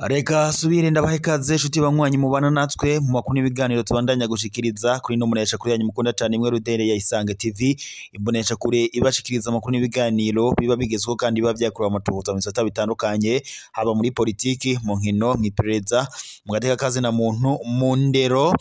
Reka subire ndabahe ikaze nshuti banywanyi mubana natwe mu makuru n'ibiganiro tubandanya gushikiriza kuri no munesha kuri yanyu mukunda cyane imwe rudere ya Isange TV, imbonesha kure ibashikiriza amakuru n'ibiganiro biba bigezweho kandi biba vyakorewe amatohoza mu bisata bitandukanye, haba muri politiki, mu nkino, mw'iperereza, mu gateka kazi na muntu, mu ndero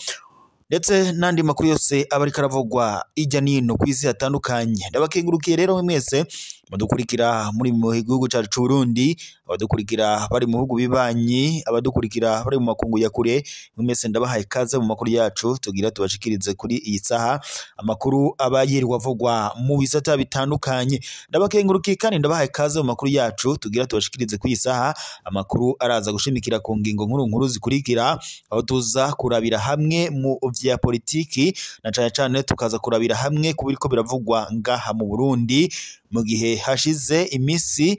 ndetse n'andi makuru yose aba ariko aravugwa ijya n'ino ku isi hatandukanye. Ndabakengurukiye rero mwese mudukurikira muri mu gihugu cyacu c'u Burundi, abadukurikira bari mu bihugu bibanyi, abadukurikira bari mu makungu ya kure, mwese ndabahaye ikaze mu makuru yacu tugira tubashikirize kuri iyi saha, amakuru aba yirirwa avugwa mu bisata bitandukanye. Ndabakengurukiye kandi ndabahaye ikaze mu makuru yacu tugira tubashikirize kuri iyi saha, amakuru araza gushimikira ku ngingo nkuru nkuru zikurikira, aho tuza kurabira hamwe mu vya politiki na cane cane tukaza kurabira hamwe ku biriko biravugwa ngaha mu Burundi mu gihe hashize imisi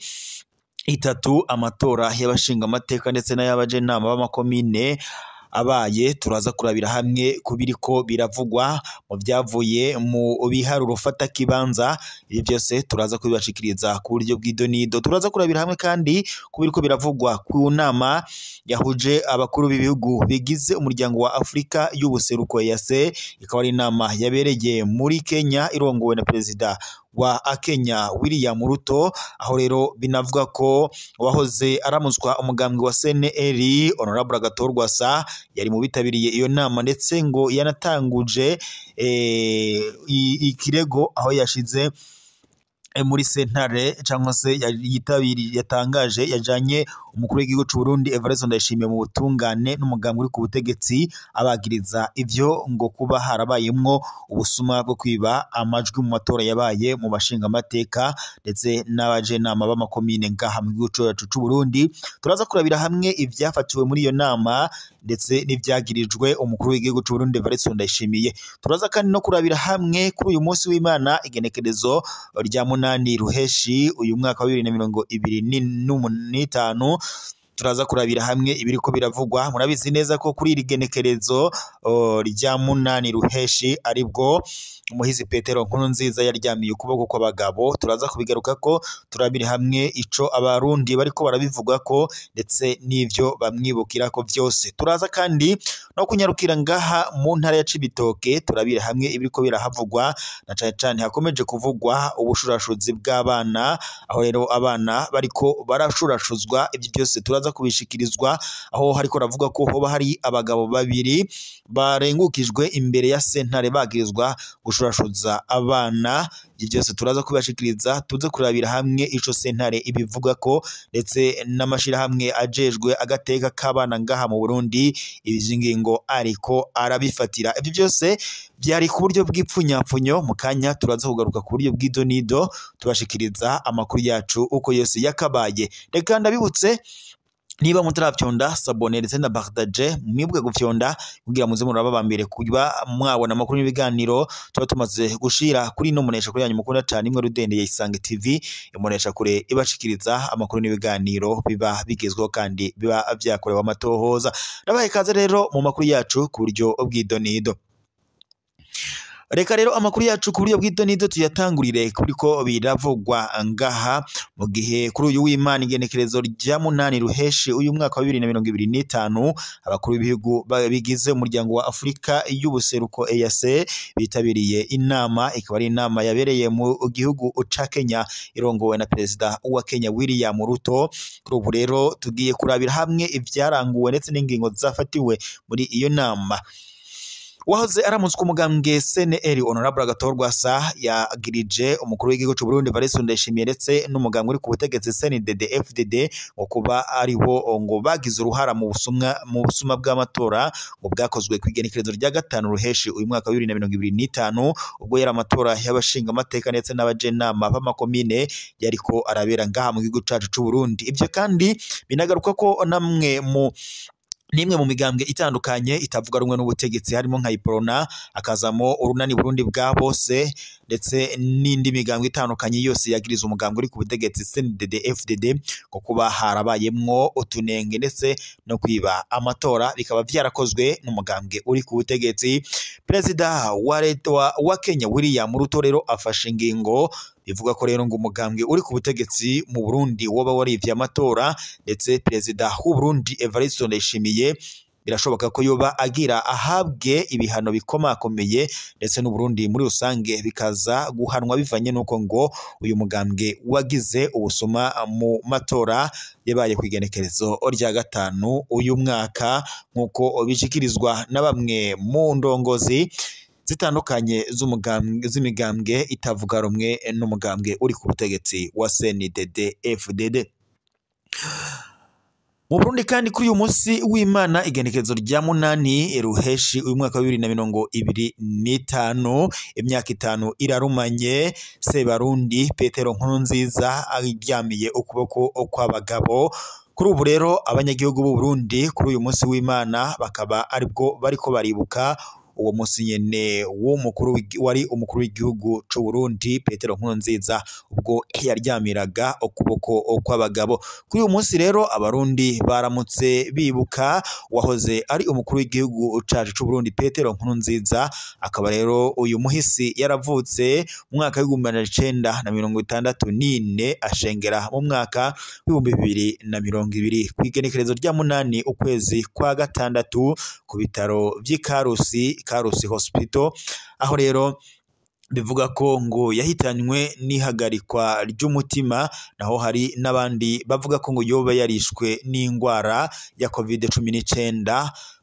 itatu amatora y'abashingamateka ndetse n'ay'abajenama b'amakomine abaye. Turaza kurabira hamwe ku biriko biravugwa mu vyavuye mu biharuro fatakibanza, ibi byose turaza kubibashikiriza ku buryo bw'idonido. Turaza kurabira hamwe kandi ku biriko biravugwa ku nama yahuje abakuru b'ibihugu bigize umuryango wa Afrika y'ubuseruko EAC, ikaba ari inama yabereye muri Kenya irongowe na perezida wa Kenya William Ruto, aho rero binavuga ko wahoze aramutswa umugambwe wa CNL Honorable Agathon Rwasa yari mu bitabiriye iyo nama, ndetse ngo yanatanguje ikirego aho yashize muri sentare cyangwa se yitabiriye yatangaje yajanye umukuru w'igihugu c'u Burundi Evariste Ndayishimiye mu butungane n'umugambwe uri ku butegetsi, abagiriza ivyo ngo kuba harabayemwo ubusuma bwo kwiba amajwi mu matora yabaye mu bashingamateka ndetse n'abajenama b'amakomine ngaha mu gihugu cacu c'u Burundi. Turaza kurabira hamwe ivyafatiwe muri iyo nama ndetse n'ivyagirijwe umukuru w'igihugu c'u Burundi Evariste Ndayishimiye. Turaza kandi no kurabira hamwe kuri uyu munsi w'Imana igenekerezo rya 8 Ruheshi uyu mwaka wa 2025, turaza kurabira hamwe ibiriko biravugwa. Murabizi neza ko kuri iri genekerezo rya 8 Ruheshi aribwo umuhizi Petero Nkurunziza yaryamiye ukuboko kw'abagabo. Turaza kubigaruka ko turabira hamwe ico abarundi bariko barabivuga ko ndetse n'ivyo bamwibukira ko vyose. Turaza kandi no kunyarukira ngaha mu ntara ya Cibitoke, turabira hamwe ibiriko birahavugwa na cane cane hakomeje kuvugwa ubushurashuzi bw'abana, aho rero abana bariko barashurashuzwa. Ibyo byose turaza kubishikirizwa, aho hariko ravuga ko hoba hari abagabo babiri barengukijwe imbere ya sentare bagirizwa gushurashuza abana. Ibyo byose turaza kubashikiriza, tuze kurabira hamwe ico sentare ibivuga ko ndetse n'amashirahamwe ajejwe agateka k'abana ngaha mu Burundi izi ngingo ariko arabifatira. Ibyo byose byari ku buryo bw'ipfunyapfunyo. Mu kanya turaza kugaruka ku buryo bw'idonido tubashikiriza amakuru yacu uko yose yakabaye. Reka ndabibutse, niba mutaravyonda sabone ndetse na partage, mwibwe gufyonda kugira muze muraba bambere kuba mwabona amakuru n'ibiganiro tuba tumaze gushira kuri no munesha kuri yanyu mukunda cyane imwe rudende ya Isange TV, imunesha kure ibashikiriza amakuru n'ibiganiro biba bigezweho kandi biba vyakorewe amatohoza. Ndabahe ikaze rero mu makuru yacu ku buryo bw'idonido. Reka rero amakuru yacu ku buryo bw'idonido tuyatangurire kuriko biravugwa ngaha mu gihe kuri uyu w'Imana igenekerezo rya 8 Ruheshi uyu mwaka wa 2025 abakuru b'ibihugu bigize umuryango wa Afrika y'ubuseruko EAC bitabiriye inama, ikaba ari inama yabereye mu gihugu ca Kenya irongowe na perezida wa Kenya William Ruto. Kuri ubu rero tugiye kurabira hamwe ivyaranguwe ndetse n'ingingo zafatiwe muri iyo nama. Wahoze aramutswa umugambwe CNL Honorable Agathon Rwasa yagirije umukuru w'igihugu c'u Burundi Evariste Ndayishimiye ndetse n'umugambwe uri ku butegetsi CNDD FDD ngo kuba aribo ngo bagize uruhara mu busuma bw'amatora ngo bwakozwe ku igenekerezo rya 5 Ruheshi uyu mwaka wa 2025, ubwo yari amatora y'abashingamateka ndetse n'abajenama b'amakomine yariko arabera ngaha mu gihugu cacu c'u Burundi. Ivyo kandi binagaruka ko namwe mu Nimwe mu migambwe itandukanye itavuga rumwe n'ubutegetsi, harimo nka Iprona, akazamo Urunani Burundi bwa bose, ndetse n'indi migambwe itandukanye yose yagiriza umugambwe uri ku butegetsi CNDD FDD ko kuba harabayemwo utunenge ndetse no kwiba amatora, bikaba vyarakozwe n'umugambwe uri ku butegetsi. Perezida wa leta wa Kenya William Ruto rero afashe ingingo ivuga ko rero ngo umugambwe uri ku butegetsi mu Burundi woba warivye amatora, ndetse perezida w'u Burundi Evariste Ndayishimiye birashoboka ko yoba agira ahabwe ibihano bikomakomeye, ndetse n'u Burundi muri rusange bikaza guhanwa bivanye n'uko ngo uyu mugambwe wagize ubusuma mu matora yabaye ku igenekerezo rya 5 uyu mwaka, nk'uko bishikirizwa na bamwe mu ndongozi zitandukanye z'imigambwe itavuga rumwe n'umugambwe uri ku butegetsi wa CNDD FDD. Mu Burundi kandi kuri uyu munsi w'Imana igenekerezo rya 8 Ruheshi uyu mwaka wa 2025, imyaka 5 irarumanye Sebarundi Petero Nkurunziza aryamiye ukuboko kw'abagabo. Kuri ubu rero abanyagihugu b'u Burundi kuri uyu munsi w'Imana bakaba aribwo bariko baribuka uwo munsi nyene w'umukuru wari umukuru w'igihugu c'u Burundi Petero Nkurunziza ubwo yaryamiraga ukuboko kw'abagabo. Kuri uyu munsi rero abarundi baramutse bibuka wahoze ari umukuru w'igihugu cacu c'u Burundi Petero Nkurunziza, akaba rero uyu muhisi yaravutse mu mwaka w'igihumbi 1964 ashengera mu mwaka w'ibihumbi 2020 kw'igenekerezo rya 8 ukwezi kwa 6 ku bitaro vy'i Karusi, Karusi Hospital, aho rero bivuga ko ngo yahitanywe n'ihagarikwa ry'umutima, naho hari n'abandi bavuga ko ngo yoba yarishwe n'ingwara ya COVID-19.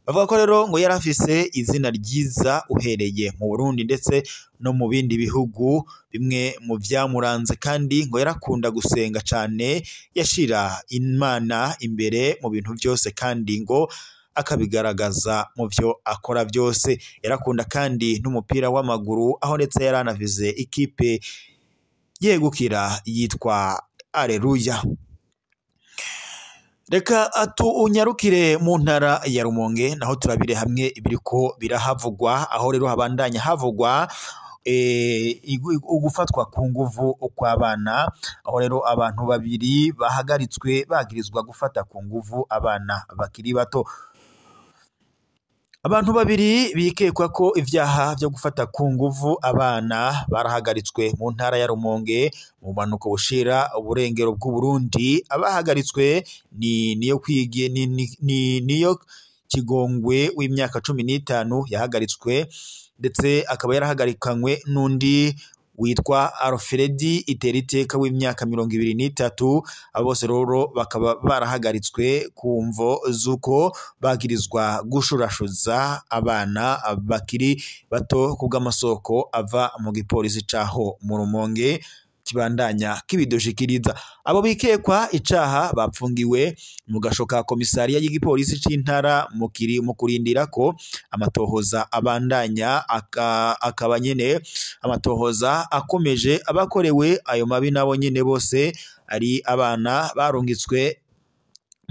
Bavuga ko rero ngo yarafise izina ryiza uhereye mu Burundi ndetse no mu bindi bihugu. Bimwe mu vyamuranze kandi ngo yarakunda gusenga cane, yashira Imana imbere mu bintu byose kandi ngo akabigaragaza mu byo akora byose. Yarakunda kandi n'umupira w'amaguru, aho ndetse yaranavize ikipe yegukira yitwa Aleluya. Reka atunyarukire mu ntara ya Rumonge, naho turabire hamwe ibiriko birahavugwa, aho rero habandanya havugwa ugufatwa ku nguvu kw'abana, aho rero abantu babiri bahagaritswe bagirizwa gufata ku nguvu abana bakiri bato. Abantu babiri bikekwa ko ivyaha vyo gufata ku nguvu abana barahagaritswe mu ntara ya Rumonge mu bumanuko bushira uburengero bw'u Burundi. Abahagaritswe ni niyo kwige niyo Kigongwe w'imyaka 15 yahagaritswe, ndetse akaba yarahagarikanywe n'undi witwa Alfredi Iteriteka w'imyaka 23. Abo bose rero bakaba barahagaritswe ku mvo z'uko bagirizwa gushurashuza abana bakiri bato kubw'amasoko ava mu gipolisi caho mu Rumonge kibandanya kibidushikiriza. Abo bikekwa icaha bapfungiwe mu gasho ka komisariya y'igipolisi c'intara mu kurindira ko amatohoza abandanya, akaba nyene amatohoza akomeje. Abakorewe ayo mabi nabo nyene bose ari abana barungitswe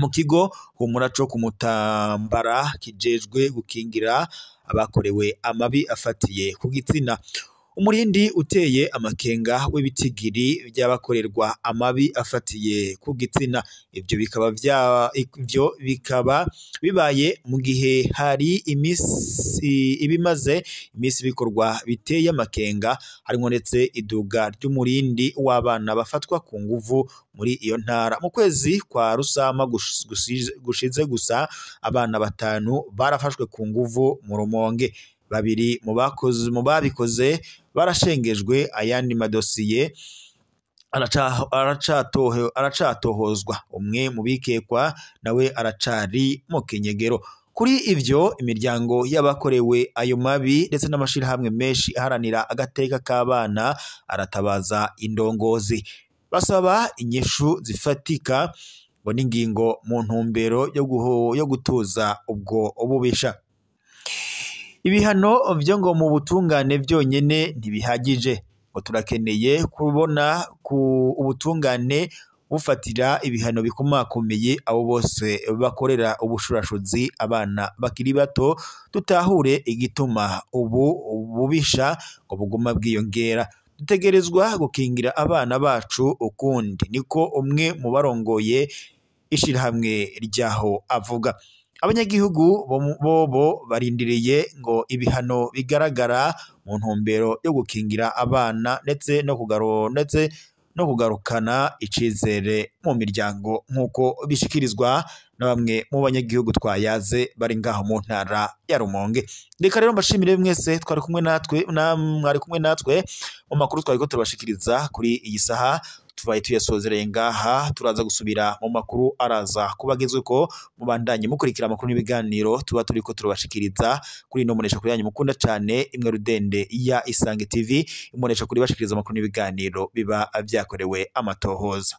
mu kigo Humura co kumutambara kijejwe gukingira abakorewe amabi afatiye ku gitsina. Umurindi uteye amakenga w'ibitigiri by'abakorerwa amabi afatiye ku gitsina, ivyo bikaba bibaye mu gihe hari imisi ibimaze imisi bikorwa biteye amakenga, harimo ndetse iduga ry'umurindi w'abana bafatwa ku nguvu muri iyo ntara. Mu kwezi kwa Rusama gushize gusa abana 5 barafashwe ku nguvu mu Rumonge. Babiri mu babikoze barashengejwe, ayandi madosiye aracatohozwa. Umwe mu bikekwa nawe aracari mu kinyegero. Kuri ivyo imiryango y'abakorewe ayo mabi ndetse n'amashirahamwe menshi aharanira agateka k'abana aratabaza indongozi, basaba inyishu zifatika ngo n'ingingo mu ntumbero yo gutuza ubwo bubisha. Ibihano vyo ngo mu butungane vyonyene ntibihagije, ngo turakeneye kubona ku ubutungane bufatira ibihano bikomakomeye abo bose bakorera ubushurashuzi abana bakiri bato, dutahure igituma ubu bubisha ngo buguma bwiyongera. Dutegerezwa gukingira abana bacu ukundi, niko umwe mu barongoye ishirahamwe ryaho avuga. Abanyagihugu bobo barindiriye ngo ibihano bigaragara mu ntumbero yo gukingira abana ndetse no kugarukana icizere mu miryango, nk'uko bishikirizwa na bamwe mu banyagihugu twayaze bari ngaho mu ntara ya Rumonge. Reka rero mbashimire mwese twari kumwe natwe, mwari kumwe natwe mu makuru twariko turabashikiriza kuri iyi saha. Tubaye tuyasozereye ngaha, turaza gusubira mu makuru araza kubagezweko. Mubandanye mukurikira amakuru n'ibiganiro tuba turiko turabashikiriza kuri ino mbonesha kuri yanyu mukunda cane, imwe rudende ya Isange TV, imbonesha kuri bashikiriza amakuru n'ibiganiro biba vyakorewe amatohoza.